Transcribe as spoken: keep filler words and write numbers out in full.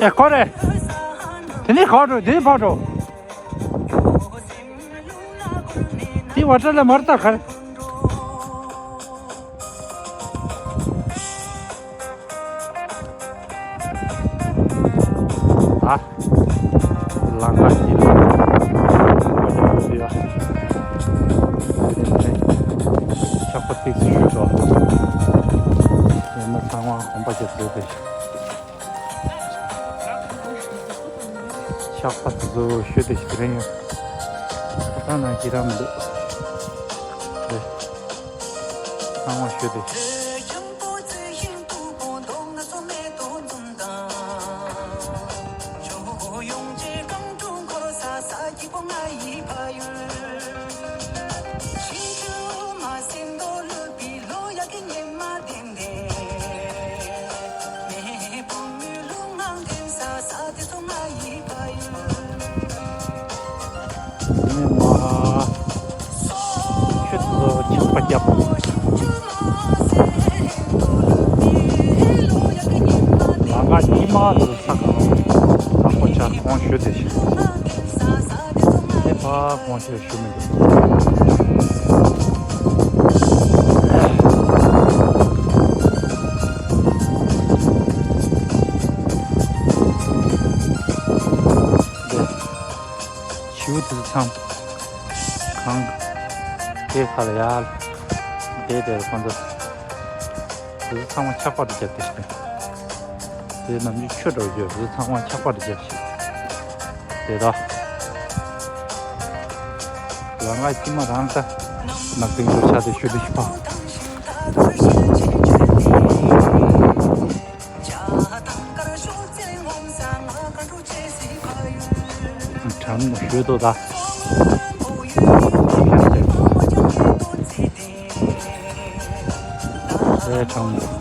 ཨེ་ཁོ་རེ། དེ་ནི་ཁོ་འགྲོ་དེ་ཕོ་འགྲོ། དེ་བ་ཏྲ་ལ་མར་ལྟ་ཁར། ཨ། ལང་ཀ་ཞིག་ལ། ཆགས་པ་ཏིག་ཙམ་ཞུས་ཏོ། ཡང་ན་ཚང་མ་གོམ་པ་བརྒྱབ་ཡོད་པས། ཆགས་པ་དེ་ཚོ་ཞུ་དེ་ཞིག་རེད་ཡོང་། ད་ན་ཅི་ར་མི་འདུག་རེད། ཚང་མ་ཞུ་དེ། ནས་མ། ཁྱོད་ཚོ་ཆགས་པ་རྒྱབ། ང་ང་ཉི་མ་དུ་ས་གང་། ས་ཁོ་ཆ་གོང་ཞུ་དེ་ཞིག་ཨེ་ཕ་གོང་ཞུ་ཞུ་མི་འདུག་བྱིའུ་དེ་ཚོ་ཚང་། གང་། དེ་ཁ་ལ་ཡར། དེ་དེར་ཁོང་ཚོ། དེ་ཚོ་ཚང་མ་ཆགས་པ་རེ་རྒྱབ་དེ་ཞིག་དེ་ནམ་རྒྱུན་ཆུ་འགྲོ་རྒྱུ་དེ་ཚོ་ཚང་མ་ཆགས་པ་རེ་རྒྱབ་ཞིག་དེ་ད། ལ་ང་ཅི་མ་རང་ད། ནག་ཏིང་དུ་ཆ་དེ་ཞུ་དེ་ཞིག་པ། གྲང་མོ་ཞོད་དོ་ད། ཨེ་གྲང་མོ།